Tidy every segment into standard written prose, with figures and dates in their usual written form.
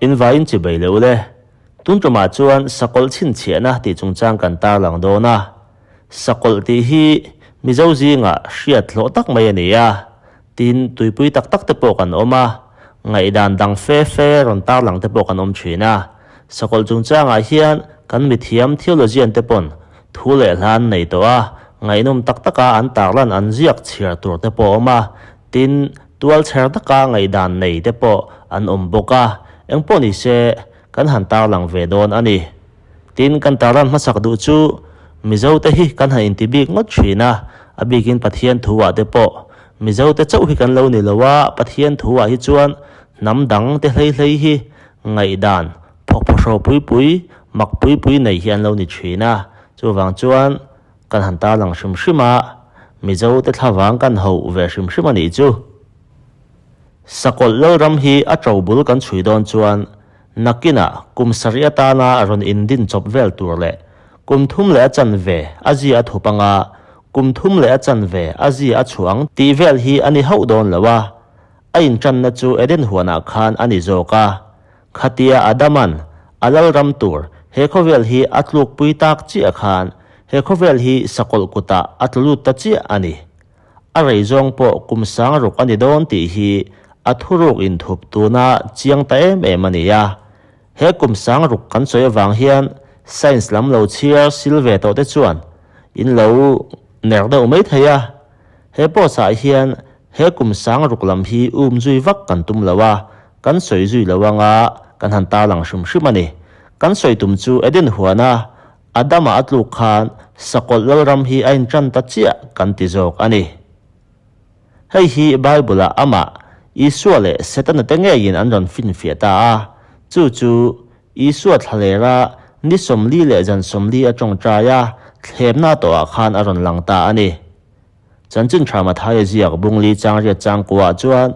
In vaiin chibai leh ule. Tun tumah chuan sakawlh chhinchhiahna tih chungchang kan tarlang dawn a. Sakawlh tih hi Mizo zingah hriat hlawh tak mai a ni a, tin tuipui tak tak te pawh kan awm a, ngaihdan dang fe fe rawn tarlang te pawh kan awm thin a. Sakawlh chungchangah hian kan mithiam theologian te pawn thu leh hla an nei tawh a, ngaihnawm tak taka an tarlan an ziak chhiar tur te pawh a awm a, tin tual chher taka ngaihdan nei te pawh an awm bawk a, engpawh ni se kan han tarlang ve dawn a ni. Tin, kan tarlan hmasak duh chu Mizote hi kan han inti bik ngawt thin a, a bikin Pathian thu ah te pawh Mizote chauh hi kan lo ni lo a, Pathian thu ah hi chuan hnam dang te hlei hlei hi ngaihdan phawkphawhraw pui pui, mak pui pui nei hi an lo ni thin a, chuvang chuan kan han tarlang hrim hrim a, Mizote thlavang kan hauh ve hrim hrim a nih chu. Sakawlh Lalram hi a to bul kan chhui dawn chuan Nakinah kum sarih atana rawn indin chawp vel tur leh kum thum leh a chanve a zia a thup anga kum thum leh a chanve a zia a chhuah ang tih vel hi a ni hauh dawn lo a, a intanna chu Eden huanah khan a ni zawk a. Khatia Adaman a lalram tur he khawvel hi a tlukpui tak chiah khan he khawvel hi sakawlh kutah a tlu lut ta chiah a ni. A rei zawng pawh kum sang ruk a ni dawn tih hi a thuruk inthup tuna chiang ta em em a ni a. He kum sang ruk kan sawi avang hian science lam lo chhiar sil ve tawh te chuan in lo ner deuh mai thei a. He post ah hian he kum sang ruk lam hi um zui vak kan tum lo a, kan sawi zui lo anga kan han tarlang hrim hrim a ni. Kan sawi tum chu Eden huana Adama a tluk khan Sakawlh Lalram hi a intan ta chiah kan ti zawk a ni. Hei hi Bible-ah amah, Isua leh Setana te ngeiin an rawn finfiah ta a, chu chu Isua thlalera ni 40 leh zan 40 a tawngtai a thlemna tawhah khan a rawn lang ta a ni. Chanchin tha Mathaia ziak bungli changriat changkuaah chuan,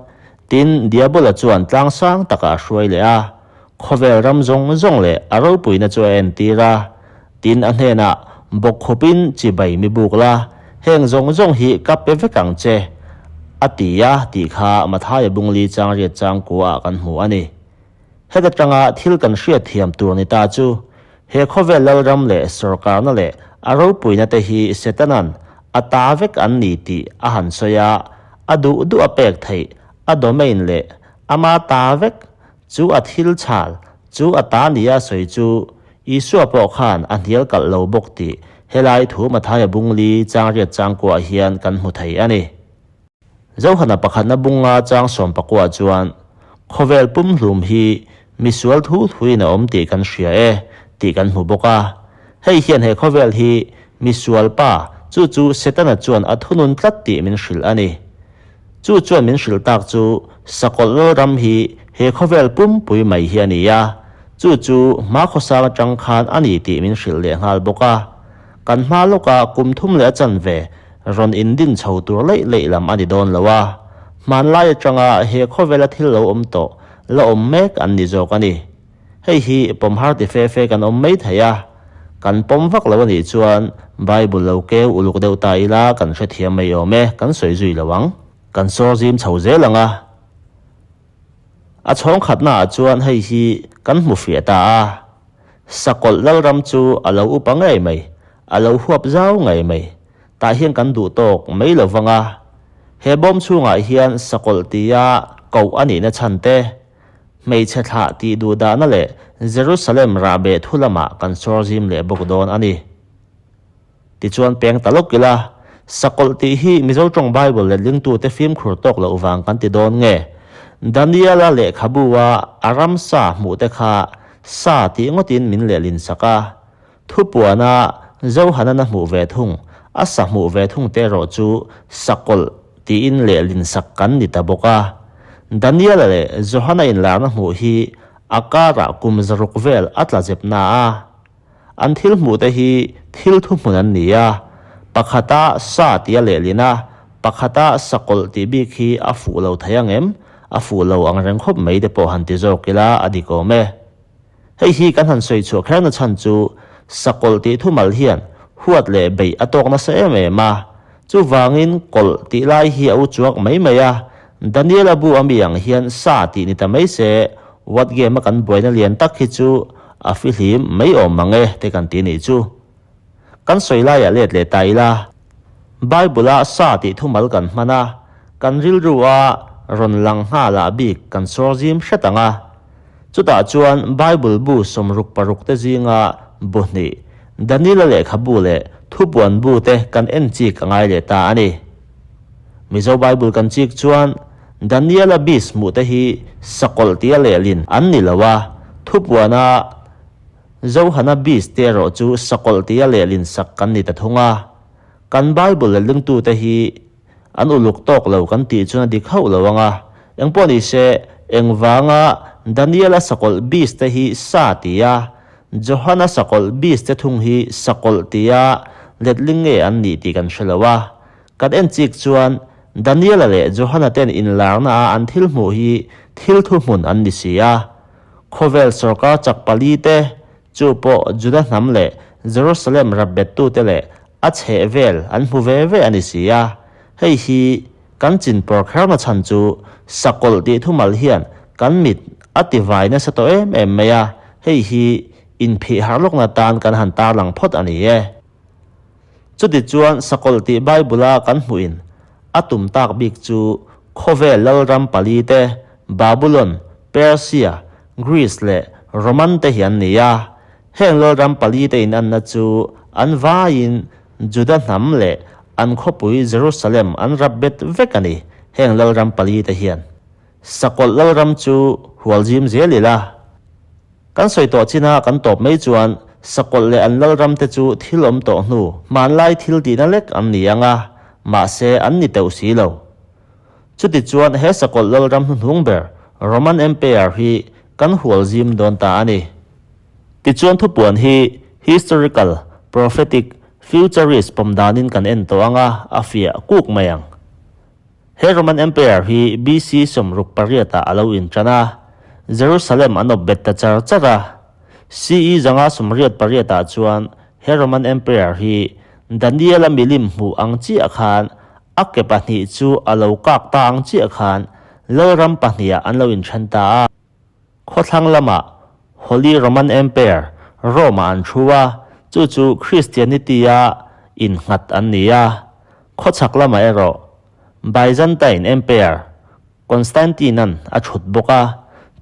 Tin, Diabola chuan tlang sang takah a hruai leh a, khawvel ram zawng zawng leh a ropuina chu a entir a. Tin, a hnenah, Bawkkhupin chibai mi buk la, heng zawng zawng hi ka pe vek ang che, a ti a, tih kha Mathaia bungli changriat changkuaah kan hmu a ni. Heta tanga thil kan hriatthiam tur ni ta chu, He khawvel lalram leh sawrkarna leh a ropuina te hi Setanan a ta vek an ni tih a han sawi a, a duh duh a pek theih, a domain leh ama ta vek chu a thil chhal chu a ta nia sawi chu Isua pawh khan a hnial kalh lo bawk tih helai thu Mathaia bungli changriat changkuah hian kan hmu thei a ni. Zohana pakhatna bunga chang sawmpakua chuan, Khawvel pumhlum hi misual thu thuin a awm tih kan hria e, tih kan hmu bawk a. Hei hian he khawvel hi misual pa, chu chu Setana chuan a thunun tlat tih min hrilh a ni. Chu chuan min hrilh tak chu Sakawlh Lalram hi he khawvel pumpui mai hi a ni a, chu chu hma khawsang atang khan a ni tih min hrilh leh nghal bawk a. Kan hma lawkah kum thum leh a chanve rawn indin chho tur leih leih lam a ni dawn lo a, hmanlai atanga he khawvela thil lo awm tawh la awm mek an ni zawk a ni. Hei hi pawm har ti fe fe kan awm mai thei a, kan pawm vak lo a nih chuan Bible lo keu uluk deuh ta ila kan hrethiam mai awm e, kan sawi zui lo ang. Kan sawr zim chho zel ang a. A chhawng khatnaah chuan hei hi kan hmu fiah ta a. Sakawlh Lalram chu a lo upa ngei mai, a lo huap zau ngei mai. Tah hian kan duh tawk mai lo vang a. He bawm chhungah hian Sakawlh tia koh a nihna chhan te, hmeichhe thlah tih duh dahna leh Jerusalem rahbeh thu lamah kan sawr zim leh bawk dawn a ni. Tichuan peng ta lawk ila, Sakawlh tih hi Mizo tawng Bible letlingtute fimkhur tawk loh vang kan ti dawn nge? Daniela lehkhabu-a a ramsa hmuhte kha sa tih ngawtin min lehlin sak a. Thupuana Zohanana hmuh ve thung, a sa hmuh ve thung te erawh chu Sakawlh tiin lehlin sak kan ni ta bawk a. Daniela leh Johana inlarna hmuh hi a karah kum zaruk vel a tla zep na a. An thil hmuhte hi thil thuhmun an ni a, pakhata sa tih a lehlin a, pakhata sakawlh tih bik hi a fuh lo thei ang em? A fuh lo ang reng khawp mai te pawh han ti zawk ila a dik awm e. Hei hi kan han sawi chhuah kherna chhan chu sakawlh tih thumal hian huat leh beih a tawk nasa em em a, chuvangin kawlh tih lai hi a u chuak mai mai a, Daniela bu ami ang hian sa tih ni ta mai se. What game a kan buaina lian tak hi chu a fihlim mai awm mang e te kan ti nih chu. Kan sawi laiah let leh ta ila, Bible-a sa tih thumal kan hman a, kan rilru-a rawn lang nghalah bik kan sawr zim hret ang a. Chutah chuan Bible bu 66 te zinga bu hnih, Daniela lehkhabu leh Thupuan bu te kan en chik a ngai leh ta a ni. Mizo Bible kan chik chuan Daniela bis hmuh te hi sakawlh tia lehlin an ni lo a, Thupuana Johana bis te erawh chu sakawlh tia lehlin sak kan ni ta thung a. Kan Bible lehlingtute hi an uluk tawk lo kan tih chuan a dik hauh lo ang a. Engpawh ni se, engvanga Daniela sakawlh bis te hi sa tia, Johana sakawlh bis te thung hi sakawlh tia letling nge an nih tih kan hre lo a. Kan en chik chuan Daniela leh Johana ten inlarna a an thil hmuh hi thil thuhmun an ni si a. Khawvel sorkar chak pali te, chu pawh Juda hnam leh Jerusalem rapbettute leh a chheh vel an hmu ve ve a ni si a. Hei hi kan chin pawr kherna chhan chu sakawlh tih thumal hian kan mit a ti vai nasa tawh em em mai a, hei hi inphih harh lawkna tan kan han tarlang phawt a ni e. Chutichuan sakawlh tih Bible-a kan hmuhin a tum tak bik chu khawvel lalram pali te, Babulon, Persia, Greece leh Roman te hi an ni a. Heng lalram pali te inanna chu an vaiin Juda hnam leh an khawpui Jerusalem an rap bet vek a ni, heng lalram pali te hian. Sakawlh lalram chu hual zim zel ila. Kan sawi tawh china kan tawp mai chuan Sakawlh leh an lalram te chu thil awm tawh hnu, hmanlai thil tihna lek an ni ang a, mahse an ni teuh si lo. Chuti chuan he Sakawlh lalram hnuhnung ber Roman Empire hi kan hual zim dawn ta a ni. Tichuan thupuan hi historical, prophetic, futurist pawm danin kan en tawh ang a, a fiah kuk mai ang. He Roman Empire hi BC 68 ah a lo inṭan a, Jerusalem an awp bet ta char char a. CE 188 ah chuan he Roman Empire hi Daniel-a milim hmuh ang chiah khan a ke pahnih chu a lo kak ta ang chiah khan lalram pahnih ah an lo inṭhen ta a. Khawthlang lamah Holy Roman Empire, Rome-ah an thu a, chu chu Christianity-a innghat an ni a. Khawchhak lamah erawh Byzantine Empire, Constantine-a'n a thut bawk a,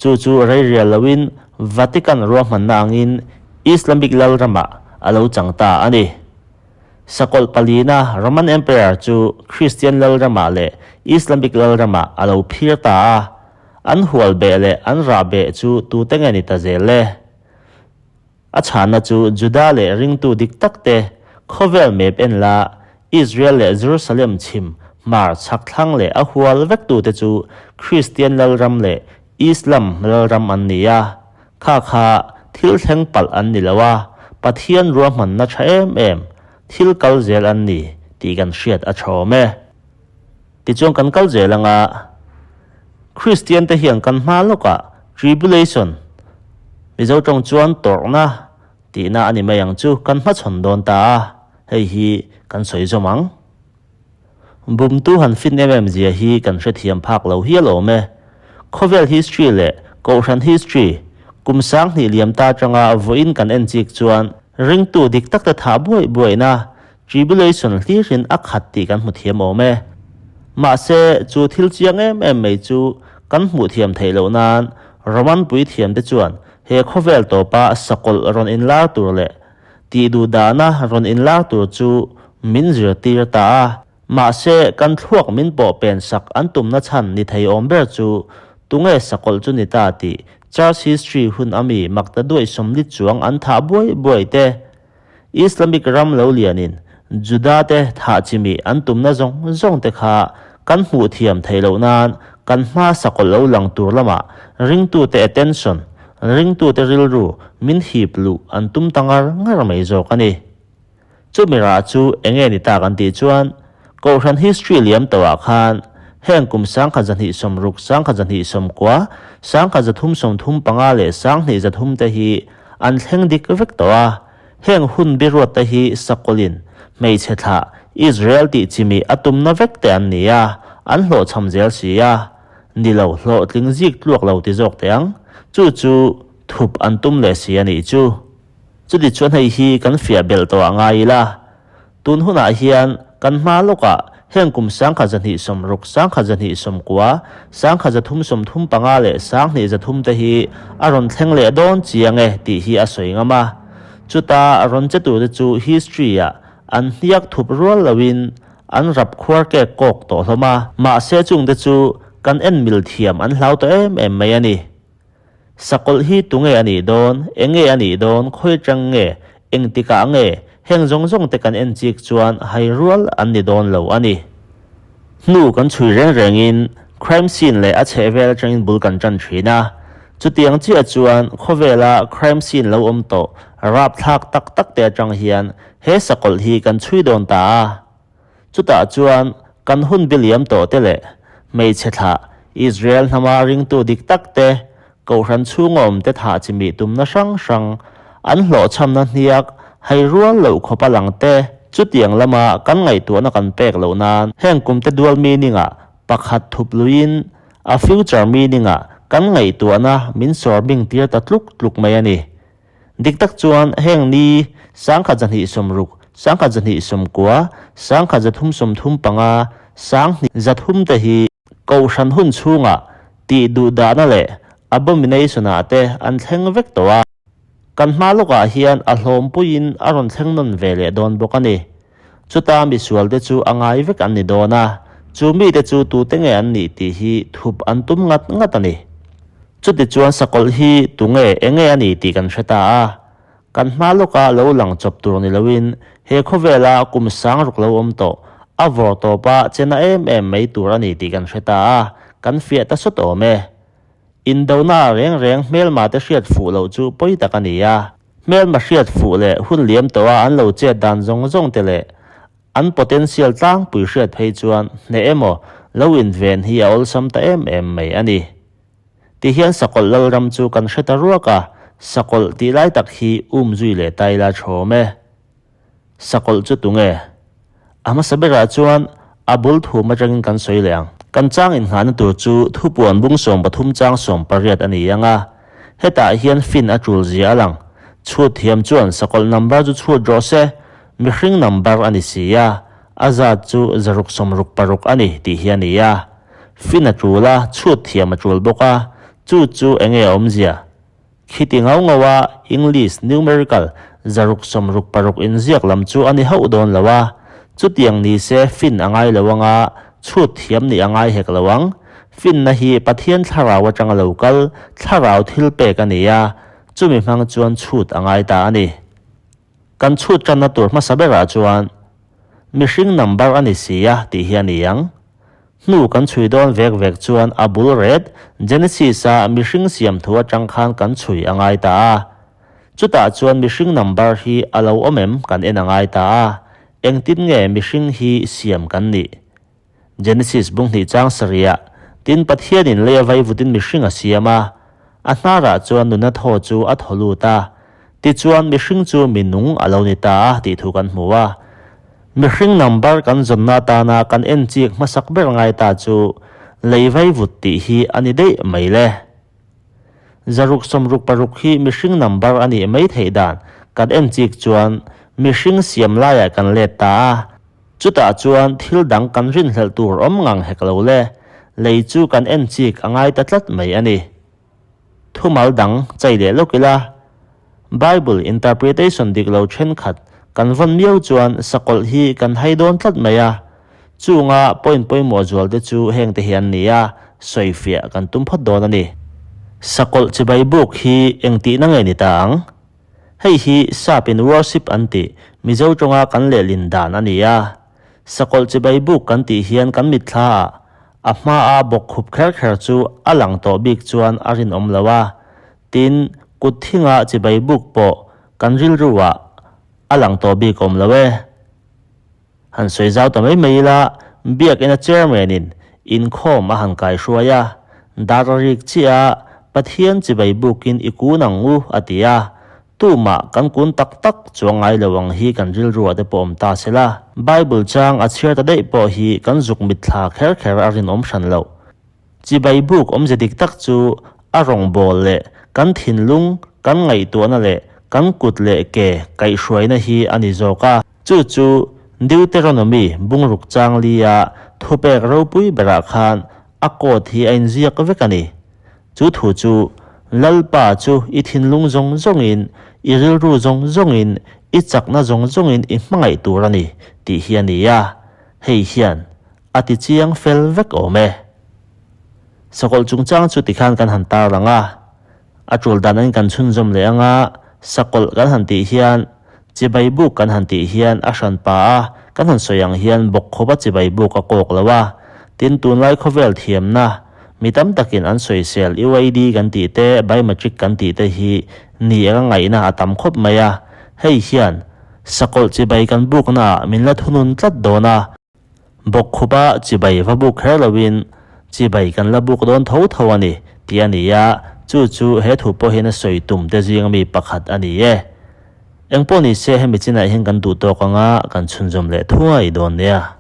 chu chu rei rial loin Vatican ruahmanna angin Islamic lalramah a lo chang ta a ni. Sakawlh palina Roman Empire chu Christian lalramah leh Islamic lalramah a lo phir ta a, An hual beh leh an rah beh chu tute nge ni ta zel le? A chhanna chu Juda leh ringtu dik tak te, khawvel map en la, Israel leh Jerusalem chhim, hmar, chhak thlang leh a hual vek tute chu Kristian lalram leh Islam lalram an ni a. Kha kha thil thleng palh an ni lo a, Pathian ruahmanna tha em em, thil kal zel an ni tih kan hriat a tha awm e. Tichuan kan kal zel anga Kristian te hian kan hma lawkah tribulation, Mizo tawng chuan tawrhna tihna a ni mai ang chu, kan hmachhawn dawn ta a, hei hi kan sawi zawm ang. Bumtu han fin em em zia hi kan hrethiam phak lo hial awm e. Khawvel history leh Kohhran history kum 2000 liam ta atanga vawiin kan en chik chuan ringtu dik tak te thah buaih buaihna Tribulation hlirin a khat tih kan hmu thiam awm e. Mahse, chu thil chiang em em mai chu kan hmuh thiam theih loh nan Roman puithiamte chuan he khawvel tawpa sakawlh rawn inlar tur leh tih duh dahna rawn inlar tur chu min zirtir ta a. Mahse, kan thluak min pawh pen sak an tumna chhan ni thei awm ber chu tunge sakawlh chu ni ta tih Church history hun ami makta duaih sawmli chuang an thah buai buai te Islamic ram lo lianin Juda te thah chimih an tumna zawng zawng te kha kan hmuh thiam theih loh nan kan hma sakawlh lo lang tur lamah ringtute attention, ringtute rilru min hip luh an tum ta ngar ngar mai zawk a ni. Chumi rah chu enge ni tak an tih chuan Kohhran history liam tawhah khan heng kum 1260, 1290, 1335 leh 2300 te hi an thleng dik vek tawh a, heng hun biruat te hi Sakawlin hmeichhe thlah Israel tih chimih a tumna vek te an ni a, an hlawhchham zel si a, ni lo hlawhtling zik tluak lo ti zawk teh ang. Chu chu thup an tum leh si a nih chu. Chuti chuan hei hi kan fiah belh tawh a ngai ila. Tun hunah hian kan hma lawkah heng kum 1260, 1290, 1335 leh 2300 te hi a rawn thleng leh dawn chiang e tih hi a sawi ngam a. Chuta rawn che turte chu history-ah an hniak thup rual loin an rap khuar kek kawk tawh hlawm a. Mahse chungte chu kan en mil thiam an hlau tawh em em mai a ni. Sakawlh hi tunge a nih dawn, enge a nih dawn, khawi atang nge, engtikah nge, heng zawng zawng te kan en chik chuan hai rual an ni dawn lo a ni. Hnu kan chhui reng rengin crime scene leh a chhehvel atangin bul kan tan thin a, chutiang chiah chuan khawvela crime scene lo awm tawh rapthlak tak tak te atang hian he sakawlh hi kan chhui dawn ta a. Chutah chuan kan hun biliam tawh te leh hmeichhe thlah Israel hnama ringtu dik tak te, Kohhran chhunga awm te thah chimih tumna hrang hrang an hlawhchhamna hniak hai rual loh khawp a lang te, chutiang lama kan ngaihtuahna kan pek loh nan heng kum te dual meaning ah pakhat thup luiin a future meaning ah kan ngaihtuahna min sawr bing tir ta tluk tluk mai a ni. Dik tak chuan heng ni 1260, 1290, 1335, 2300 te hi Kohhran hun chhungah tih duh dahna leh abomination-ah te an thleng vek tawh a. Kan hma lawkah hian a hlawmpuiin a rawn thleng nawn ve leh dawn bawk a ni. Chuta misualte chu a ngai vek an ni dawn a, chu mite chu tute nge an nih tih hi thup an tum ngat ngat a ni. Chutichuan sakawlh hi tunge enge a ni tih kan hre ta a, kan hma lawka lo lang chawp tur ni loin he khawvela kum sang ruk lo awm tawh a vawr tawpa chena em em mai tur a ni tih kan hre ta a, kan fiah ta sawt awm e. Indona reng reng hmelma te hriat fuh loh chu pawi tak a ni a, hmelma hriat fuh leh hun liam tawha an lo chet dan zawng zawng te leh an potential tlangpui hriat phei chuan hneh emaw lo inven hi a awlsam ta em em mai a ni. Ti hian Sakawlh Lalram chu kan hre ta ruak a, Sakawlh tih lai tak hi um zui leh ta ila thawm e. Sakawlh chu tunge? A hmasa berah chuan a bul thum atangin kan sawi leh ang. Kan chang innghahna tur chu thupuan bung 13 chang 18 a ni ang a, hetah hian fin a tul zia a lang. Chhut thiam chuan Sakawlh number chu chhut rawh se, mihring number a ni si a, a zat chu 666 a ni tih hi a ni a. Fin a tul a, chhut thiam a tul bawk a, chu chu enge a awmzia? Khiti ngau ngau a English numerical 666 inziak lam chu a ni hauh dawn lo a, chutiang ni se fin a ngai lo anga chhut thiam nih a ngai hek lo ang. Finna hi Pathian thlarau atanga lo kal, thlarau thil pek a ni a, chumi hmang chuan chhut a ngai ta a ni. Kan chhut tanna tur hmasa berah chuan mihring number a ni si a tih hi a ni ang. Hnu kan chhui dawn vek vek chuan a bul ret Genesis-a mihring siam thu atang khan kan chhui a ngai ta a. Chutah chuan mihring number hi a lo awm em kan en a ngai ta a, engtin nge mihring hi siam kan nih? Genesis bung hnih chang sarihah, Tin Pathianin lei a vaivutin mihring a siam a, a hnarah chuan nuna thaw chu a thaw lut a, tichuan mihring chu mi nung a lo ni ta a tih thu kan hmu a. Mihring number kan zawnna atana kan en chik hmasak ber ngai ta chu lei vaivut tih hi a ni daih mai le. 666 hi mihring number a nih mai theih dan kan en chik chuan mihring siam laiah kan let ta a, chutah chuan thil dang kan rinhlelh tur awm ngang hek lo le, lei chu kan en chik a ngai ta tlat mai a ni. Thumal dang chai leh lawk ila, Bible interpretation dik lo thenkhat kan vawn miau chuan sakawlh hi kan hai dawn tlat mai a. Chunga point pawimawh zual te chu heng te hi an ni a, sawifiah kan tum phawt dawn a ni. Sakawlh chibai buk hi engtihna nge ni ta ang? Hei hi sap in worship an tih Mizo tawnga kan lehlin dan a ni a. Sakawlh chibai buk kan tih hian kan mitthla ah a hma a bawk khup kher kher chu a lang tawh bik chuan a rinawm lo a. Tin, kut thinga chibai buk pawh kan rilru ah a lang tawh bik awm lo e. Han sawi zau ta mai mai ila, Biakina chairman in inkhawm a han kai hruai a, dar a rik chiah a, Pathian chibai bukin i kun ang u a ti a, Tumah kan kun tak tak chuang ngai lo ang hi kan rilruah te pawh awm ta se la, Bible chang a chhiar ta daih pawh hi kan zuk mitthla kher kher a rinawm hran loh. Chibai buk awmze dik tak chu. A rawngbâwl leh kan thinlung, kan ngaihtuahna leh kan kut leh ke kaihhruaina hi a ni zawk a. Chu chu Deuteronomy bungruk chang lia thupek ropui berah khan a code hi a inziak vek a ni. Chu thu chu, Lalpa chu i thinlung zawng zawngin, i rilru zawng zawngin, i chakna zawng zawngin i hmangaih tur a ni, tih hi a ni a. Hei hian a ti chiang fel vek awm e. Sakawlh chungchang chu tikhan kan han tarlang a, a tul dan in kan chhunzawm leh ang a, sakawlh kan han tih hian chibai buk kan han tih hian a hran pa a, kan han sawi ang hian bawk khawpa chibai buk a kawk lo a, tin tunlai khawvel thiamna mi tam takin an sawisel UID kan tih te biometric kan tih te hi ni eng a ngaihna a tam khawp mai a, hei hian sakawlh chibai kan buknaah min la thunun tlat dawn a. Bawkkhupa chibai va buk kher loin chibai kan la buk dawn tho tho a ni, tih a ni a, chu chu he thu pawhin a sawi tum te zinga mi pakhat a ni e. Engpawh ni se hemi chinah hian kan duh tawk anga kan chhunzawm leh thuai dawn nia.